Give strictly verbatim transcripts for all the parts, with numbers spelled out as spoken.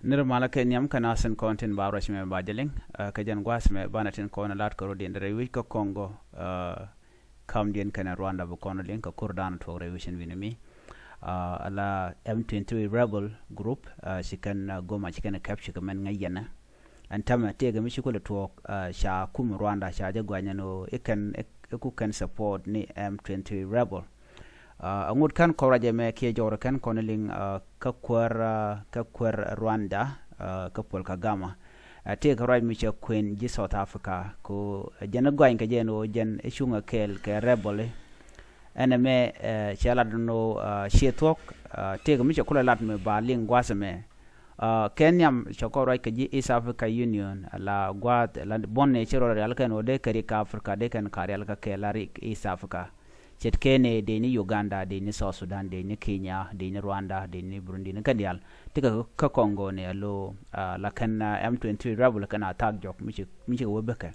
Nir malä kɛ nhiam kɛn a sin kɔn tin ba ruac mɛ ba jɛ liŋ, ɛ, kɛ jɛn gua̱a̱th mɛ banɛ tin kɔn lat kɛ rɔ diɛn rɛy wi̱c kä Kɔŋgɔ, ɛ, kamdiɛn kɛnɛ Ruanda bi kɔn liŋ kɛ kurdan tuɔk rɛy wi̱c in wi̱n mi. Ɛ, ala M twenty-three rebel group, ɛ, ci kɛn, ɛ, Goma ci kɛn kɛp ci kɛ mɛn ŋäc yɛnɛ. Ɛn tämɛ tëëkɛ mi ci kulɛ tuɔɔk, ɛ, ca kum Ruanda ca jɛ guanyɛ ni ɣöö ikɛn, ik-, iku kɛn support ni M twenty-three rebel. Ɛ, aŋut kɛn kɔn ruacɛ mɛ kiɛ jɔwrɛ kɛn kɔn liŋ, ɛ, kä kuäär, ɛ, kä kuäär Ruanda, ɛ, kä Paul Kagame. Ɛ, tëëkɛ ruac mi cɛ kuën ji̱ South Africa ko, ɛ, jɛn i̱ gɔany kɛ jɛn ɣöö jɛn i̱ cuŋɛ kɛɛl kɛ rebel i̱. Ɛn ɛmɛ, ɛ, cɛ lat ni ɣöö, ɛ, ciɛ thuɔ̱k, ɛ, tëëkɛ mi cɛ kulɛ lat mi ba liŋ gua̱a̱th ɛmɛ. Ɛ, kɛ nhiam cɛ kɔn ruac kɛ ji̱ East Africa Union, ala gua̱a̱th, ala buɔ̱n ni ci rɔ rial kɛn ɣöö dee kɛ rik kä Africa, dee kɛn ka rial kä kɛ la rik East Africa. Ce̱tkɛ ni dee ni Uganda, dee ni South Sudan, dee ni Kenya, dee ni Rwanda, dee ni Burundi, ni kɛn diaal. Ti kɛ kä Kɔŋgɔ ni alo, ɛ, la kɛn, ɛ, M twenty-three rebel kɛn attack jɔk, mi ci, mi ci kɛ wä bekɛ.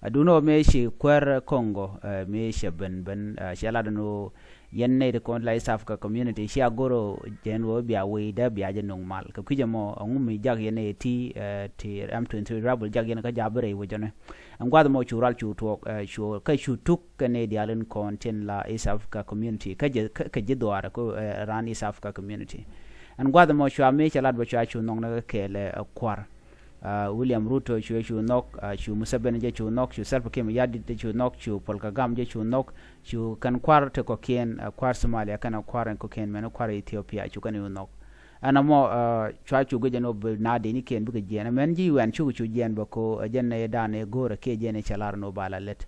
Ɛ, duundɛ ɣöö mëë ci kuäär Kɔŋgɔ, ɛ, mëë cɛ ben, ben, ɛ, cɛ lat ni ɣöö yɛn nɛy ti kɔn la East Africa Community, cia go̱r ɣöö jɛn ɣöö bia wecdä bia jɛ no̱o̱ŋ mal. Kɛ kui̱c ɛmɔ, ɛŋu mi jak yɛn nɛy ti, ɛ, ti M twenty-three rebel jak yɛn kä ja̱ bi rɛy wecdä ni. Ɛn gua̱th ɛmɔ cu ral cu tuɔɔk, ɛ, cu, kä cu tuk kɛ nɛy diaal in kɔn tin la East Africa Community, kä jɛ, kä, kä ji̱ dhuaar kä, ɛ, raan East Africa Community. Ɛn gua̱th ɛmɔ cua mëë cɛ lat bä cua cu nhɔk ni kɛ kɛɛl, ɛ, kua̱r. Ɛ, William Ruto cu, cu nhɔk, ɛ, cu Museveni jɛ cu nhɔk, cu Salva Kiir Mayardit jɛ cu nhɔk, cu Paul Kagame jɛ cu nhɔk, cu kɛn kua̱r ti kɔ̱kiɛn, ɛ, kua̱r Somalia kɛnɛ kua̱r in kɔ̱kiɛn mɛn kua̱r Ethiopia cu kɛn cu nhɔk. Ɛn ɛmɔ, ɛ, cua cu guic ɛn ɣöö bi na dee ni kiɛn bikɛ jiɛɛn. Ɛmɛn ji̱ U N cukɛ cu jiɛɛn bä ko, ɛ, jɛn ɛ dan ɛ go̱o̱rɛ kiɛ jɛn ɛ cɛ lar ɛn ɣöö ba la lät.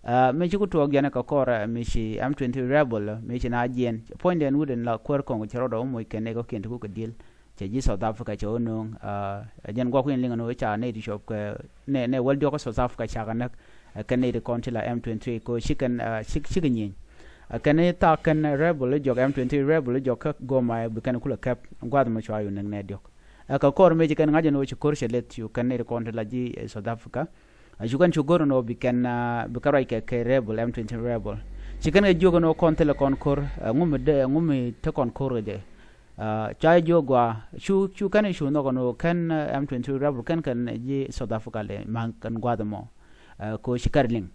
Ɛ, mi ci ku tuɔɔk jɛn ɛ kɛ kɔr, ɛ, mi ci M twenty-three rebel, ɛ, mi ci na jiɛɛn. Puɔ̱nydɛ ɛn wut ɛn la kuäär Kɔŋgɔ cɛ rɔɔdɛ wä moc kɛn ɛ kɔ̱kiɛn ti ku kɛ di̱l. Cɛ ji̱ South Africa cɛ wä nööŋ, ɛ, ɛ jɛn gua̱k wi̱n liŋ ɛn ɣöö ca nɛy ti cuɔp kɛ nɛ, nɛ wäl diɔ̱k kä South Africa cakɛ näk, ɛ, kɛn nɛy ti kɔn ti la M twenty-three ko ci kɛn, ɛ, ci, cikɛ nyieny. Ɛ, kɛn i̱ thaak kɛn rebel i̱ jɔk M twenty-three rebel i̱ jɔk kä Goma ɛ bi kɛn kulɛ kɛp gua̱th mɛ cua yu näk nɛ diɔ̱k. Ɛ, kɛ kɔr mëë ci kɛn ŋa̱c ɛn ɣöö ci ko̱r cɛ leth cu kɛn nɛy ti kɔn ti la ji̱, ɛ, South Africa. Ɛ, cu kɛn cu go̱r ɛn ɣöö bi kɛn, ɛ, bi kɛn ruac kɛ, kɛ rebel, M twenty-three rebel. Ci kɛn kɛ jiök ɛn ɣöö kɔn thilɛ kɔn ko̱r, ɛ, ŋu mi dee, ŋu mi te kɔn ko̱r kɛ jɛ. Ɛ, ca jɛ jiök gɔaa, cu, cu kɛn cu nhɔk ɛn ɣöö kɛn, ɛ, M twenty-three rebel kɛn kɛn ji̱ South Africa lɛ ma̱ŋ kɛn gua̱th ɛmɔ. Ɛ, ko ci kɛn liŋ.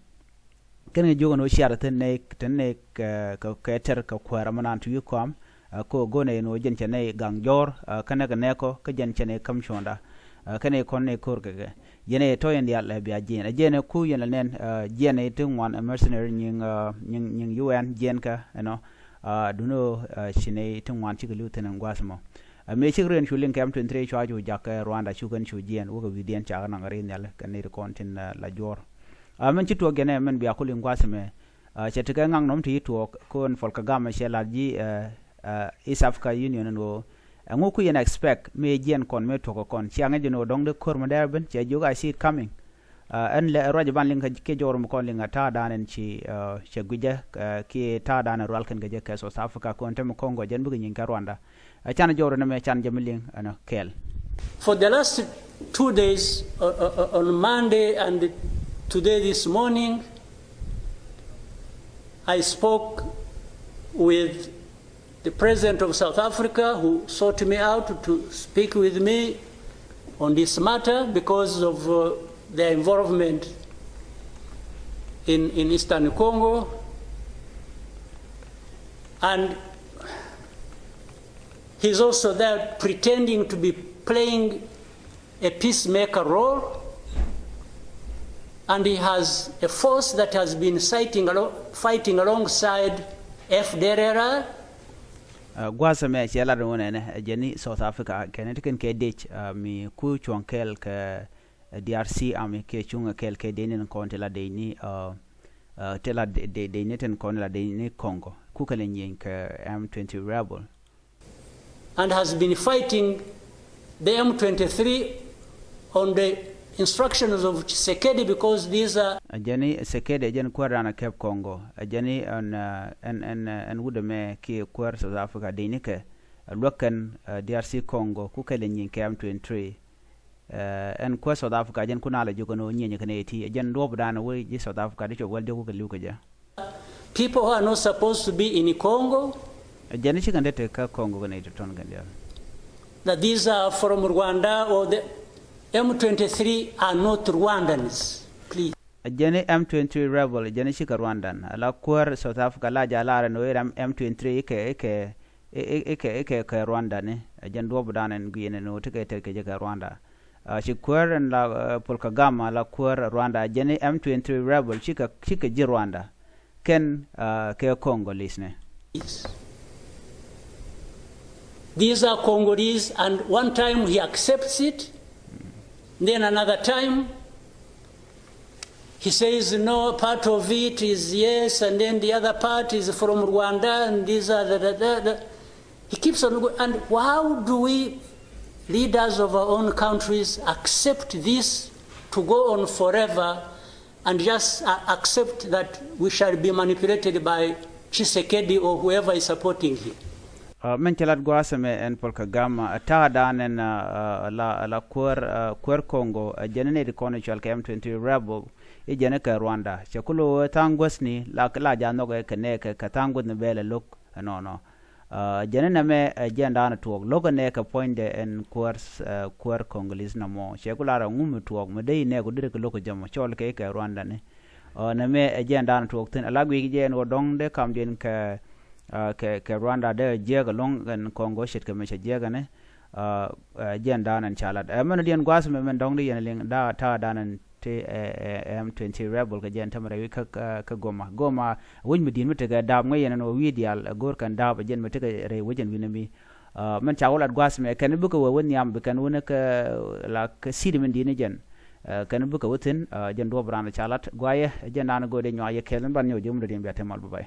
Kɛn kɛ jiök ɛn ɣöö ciaar thin nɛy, thin nɛy kɛ, kɛ, kɛ tɛr kɛ kuäär ɛmɔ naan ti wi̱i̱ kɔam, ɛ, ko go̱o̱r nɛy ɛn ɣöö jɛn cɛ nɛy gaŋ jɔ̱ɔ̱r, ɛ, kɛn nɛ kɛ nɛɛkɔ, kä jɛn cɛ nɛy käm cuɔ̱ɔ̱ŋda, ɛ, kɛn nɛy kɔn nɛy ko̱r kɛ kɛ. Yɛn ɛ tɔ̱ yɛn diaal, ɛ, bia jiɛɛn. Ɛ jɛn ɛ ku yɛn la nɛn, ɛ, jiɛɛn ɛ ti ŋuan, ɛ, mercenary nyiŋ, ɛ, nyiŋ, nyiŋ U N jiɛɛn kä, ɛnɔ, ɛ, duundɛ ɣöö, ɛ, ci nɛy ti ŋuan cikɛ li̱w thi̱n ɛn gua̱a̱th ɛmɔ. Ɛ, mëë cik riɛn cu liŋ kɛ M twenty-three cua cu jak kɛ Rwanda cu kɛn cu jiɛɛn, wä kɛ wi̱i̱diɛn cakɛ naŋ ri̱i̱n nhial kɛ nɛy ti kɔn tin, ɛ, la juɔ̱ɔ̱r. Ɛ, min ci tuɔɔk jɛn ɛ min bia ku liŋ gua̱a̱th ɛmɛ. Ɛ, cɛ tekɛ ŋaknɔm ti ci tuɔɔk, kɔn Paul Kagame cɛ lat ji̱, ɛ, ɛ, East Africa Union ɛn ɣöö ɛŋu ku yɛn expect mëë jiɛɛn kɔn mëë tuɔ̱k kɔn. Cia ŋäc ɛn ɣöö dɔ̱ŋ dee ko̱r mi dee ben, cɛ jiök, "I see it coming." Ɛ, ɛn lɛ ruac ban liŋ kɛ, kɛ jɔwrɛ mi kɔn liŋ ɛ ta̱a̱dan ɛn ci, ɛ, cɛ guicɛ, ɛ, kiɛ ta̱a̱dan ɛ rual kɛn kɛ jɛ kɛ South Africa kɔn te mi Kɔŋgɔ jɛn bikɛ nyieny kɛ Rwanda. Ɛ can jɔwrɛ ni mɛ can jɛ mi liŋ ɛn ɔ kɛɛl. For the last two days, uh, uh, uh, on Monday and today this morning, I spoke with the president of South Africa, who sought me out to speak with me on this matter because of, uh, their involvement in, in Eastern Congo. And he's also there pretending to be playing a peacemaker role, and he has a force that has been fighting alo-, fighting alongside F D L R. Ɛ, gua̱a̱th ɛmɛ cɛ lat ɛn ɣöö nɛnɛ, ɛ, jɛn ni South Africa kɛn ti kɛn kɛ dec, ɛ, mi ku cuɔ̱ŋ kɛɛl kɛ, ɛ, D R C army kiɛ cuŋ kɛɛl kɛ dec ni kɔn ti la dec ni, ɛ, ɛ, ti la de-, de-, dec ni tin kɔn ti la dec ni Kɔŋgɔ. Ku kɛ lɛ nyieny kɛ M twenty rebel. And has been fighting the M twenty-three on the instructions of Tshisekedi because these are. Ɛ jɛn ni Tshisekedi ɛ jɛn kuäär dan ɛ kɛp Kɔŋgɔ. Ɛ jɛn ni ɛn, ɛ, ɛn, ɛn, ɛ, ɛn wut ɛmɛ kiɛ kuäär South Africa dec ni kɛ. Ɛ luäk kɛn, ɛ, D R C Kɔŋgɔ ku kɛ lɛ nyieny kɛ M twenty-three. Ɛ, ɛn kuäär South Africa jɛn ku naalɛ jiök ɛn ɣöö nyieny kɛn ɛ ti. Ɛ jɛn duɔ̱ɔ̱p dan ɛ wee ji̱ South Africa di cop wäl diɔ̱k ku kɛ li̱w kɛ jɛ. People who are not supposed to be in Congo. Ɛ jɛn cikɛn dee te kä Congo kɛn ɛ ti tɔn kɛn diaal. That these are from Rwanda or the M twenty-three are not Rwandans, please. Jɛn ni M twenty-three rebel, jɛn ni cikɛ Rwandan. Ala kuäär South Africa la jɛ lar ɛn ɣöö M twenty-three ikɛ, ikɛ, ikɛ, ikɛ, ikɛ Rwanda ni. Jɛn duɔ̱ɔ̱p dan ɛn guiɛn ɛn ɣöö ti kɛ tɛr kɛ jɛ kɛ Rwanda. Ci kuäär ɛn la Paul Kagame la kuäär Rwanda, jɛn ni M twenty-three rebel cikɛ, cikɛ ji̱ Rwanda. Kɛn kɛ Congolese ni. These are Congolese, and one time he accepts it, then another time he says, "No, part of it is yes, and then the other part is from Rwanda, and these are the, the, the, the." He keeps on going. And how do we, leaders of our own countries, accept this to go on forever and just uh, accept that we shall be manipulated by Tshisekedi or whoever is supporting him? Min cɛ lat gua̱a̱th ɛmɛ ɛn Paul Kagame, ta̱a̱ dan ɛn la, la kuäär, kuäär Congo, jɛn ni nɛy ti kɔn i̱ cɔal kɛ M twenty-three rebel, i̱ jɛn ni kɛ Rwanda. Cɛ kulo tha̱a̱ŋ guäthni la, la ja̱ nhɔk kɛ nɛɛkɛ, kɛ tha̱a̱ŋ guäthni bɛɛl ɛ lo̱k ɛnɔnɔ. Jɛn ni nɛmɛ ɛ jɛn dan tuɔɔk lo̱k ɛ nɛɛkɛ puɔ̱nydɛ ɛn kuäär, kuäär Congolese nɔmɔ. Cɛ ku lar ɛ ŋu mi tuɔɔk mi dee i̱ nɛɛk ku deri kɛ lo̱k kɛ jɔmɔ cɔl kɛ, kɛ Rwanda ni. Nɛmɛ ɛ jɛn dan tuɔɔk thi̱n, ala guic jɛ ɛn ɣöö dɔ̱ŋ dee kamdiɛn kɛ, kɛ, kɛ Rwanda dee jiɛk ɛlɔ̱ŋ ɛn Congo ce̱tkɛ mi cɛ jiɛk ɛn. Jɛn dan ɛn ca lat. Ɛ mɛn diɛn gua̱a̱th mɛ mɛn dɔ̱ŋ di yɛn liŋ da ta̱a̱ dan ɛn ti M twenty rebel kɛ jɛn tämɛ rɛy wi̱c kä, kä Goma. Goma wi̱c mi di̱i̱t mi tekɛ daap ŋäc yɛn ɛn ɣöö wi̱i̱ diaal ɛ go̱o̱r kɛn daap ɛ jɛn mi tekɛ rɛy wecɛn wi̱n ɛmi. Mɛn ca wä lat gua̱a̱th mɛ kɛn bikɛ wä wä nhiam bi kɛn wä ni kɛ la kä city min di̱i̱t ni jɛn. Kɛn bikɛ wä thi̱n, jɛn duɔ̱ɔ̱p raan ca lat guayɛ jɛn dan go̱o̱r di nyuak yɛ kɛɛl mi ban nyɔk jɛ mi dɔ̱diɛn bia te mal bä bay.